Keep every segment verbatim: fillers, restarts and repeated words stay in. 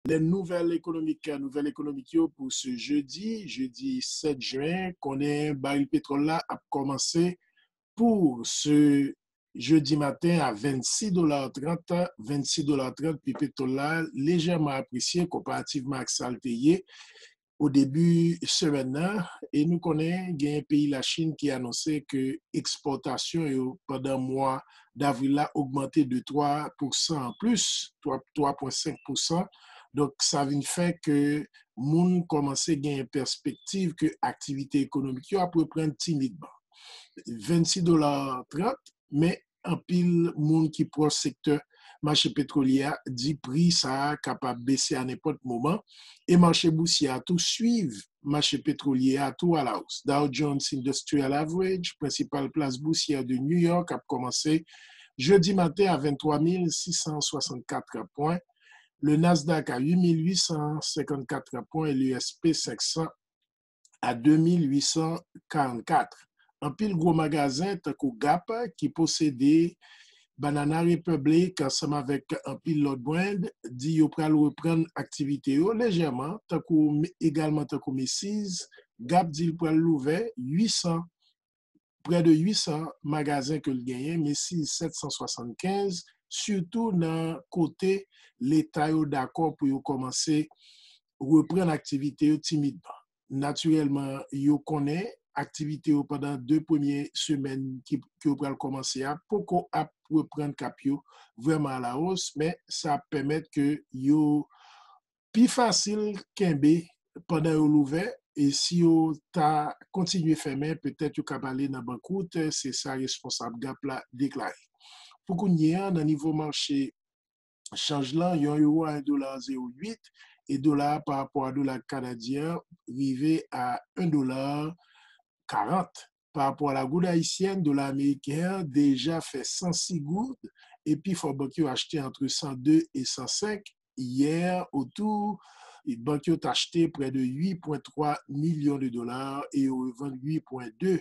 Les nouvelles économiques, nouvèl ekonomik yo pou se jedi, jedi sèt jen, konnen baril petwòl la ap kòmanse pou se jedi maten a vennsis dola trant, vennsis dola trant pri petwòl la lejèman apresye konparativman ak sa l te ye o debi semèn nan, e nou konnen genyen peyi Lachin ki anonse ke ekspòtasyon yo pandan mwa davril la ogmante de twa pousan an plis, twa, twa pwen senk pousan. Donk, sa vin fè ke moun kòmanse genyen pèspektiv ke aktivite ekonomik yo ap reprann timidman. Vennsis dola trant, men anpil moun ki pwòch sektè mache petwolye a di pri sa a kapab bese a nenpòt moman, e mache bousyè a tou swiv mache petwolye a tou alawos. Dow Jones Industrial Average, prensipal plas bousyè de New York, ap kòmanse jedi maten a venntwa mil sis san swasannkat pwen, le Nasdaq a uit mil uit san senkannkat pwen e le S P senk san a de mil uit san karannkat. Anpil gwo magazen tankou Gap ki posede Banana Republic ansanm avèk anpil lòt brand di yo pral reprann aktivite yo lejèman, tankou, egalman tankou Macy's, Gap di l pral louvè uit san, prè de uit san magazen ke l genyen, Macy's sèt san swasannkenz, sitou nan kote Leta yo dakò pou yo kòmanse reprann aktivite yo timidman. Natirèlman, yo konnen aktivite yo pandan de premye semèn ki, ki yo pral kòmanse a poko ap reprann k ap yo vrèman alawos, men sa ap pèmèt ke yo pi fasil kenbe pandan yo louvè, e si yo ta kontinye fèmen, petèt yo ka pale nan bankout, se sa responsab Gap la deklare. Pou kounye a, nan nivo mache chanj lan, yon euro a en dola zewo uit, e dola a pa rapò a dola kanadyen an rive a en dola karant. Pa rapò a la goud ayisyèn, dola ameriken an deja fè san sis goud, e pifò bank yo achte antre san de e san senk. Yè, otou, bank yo t achte prè de uit pwen twa milyon de dola e yo revann uit pwen de.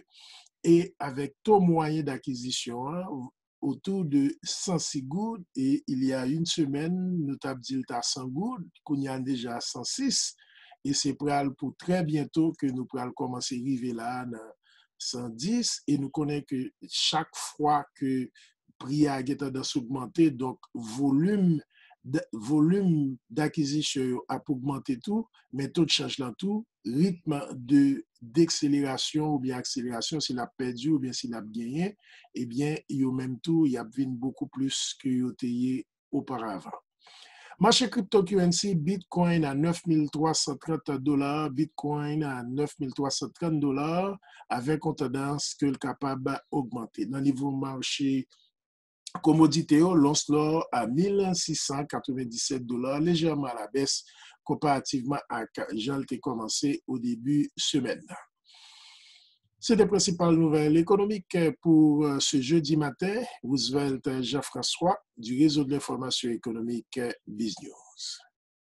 E avèk to mwayen dakizisyon an, otou de san sis goud, e il y a une semaine, nou t ap di l ta san goud, kounye a n deja a san sis, e se pral pou trè byento ke nou pral kòmanse rive la a nan san dis, e nou konnen ke chak fwa ke pri a gen tandans ogmante, donk volim d-, volim dakizisyon yo ap ogmante tou, men to de chanj lan tou, ritm de, dekselerasyon oubyen akselerasyon, si l ap pèdi oubyen si l ap genyen, ebyen, yo menm tou, y ap vin bokou plis ke yo te ye oparavan. Mache cryptocurrency, Bitcoin a nèf mil twa san trant dola, Bitcoin a nèf mil twa san trant dola, avèk yon tandans ke l kapab ogmante. Nan nivo mache komodite yo, lons lò a mil sis san katrevenndisèt dola, lejèman a la bès konparativman ak jan l te kòmanse o debi semèn nan. Se te prensipal nouvèl ekonomik pou, euh, se jedi maten. Roosevelt Jean-François, du Réseau de l'Information Économique, BizNews.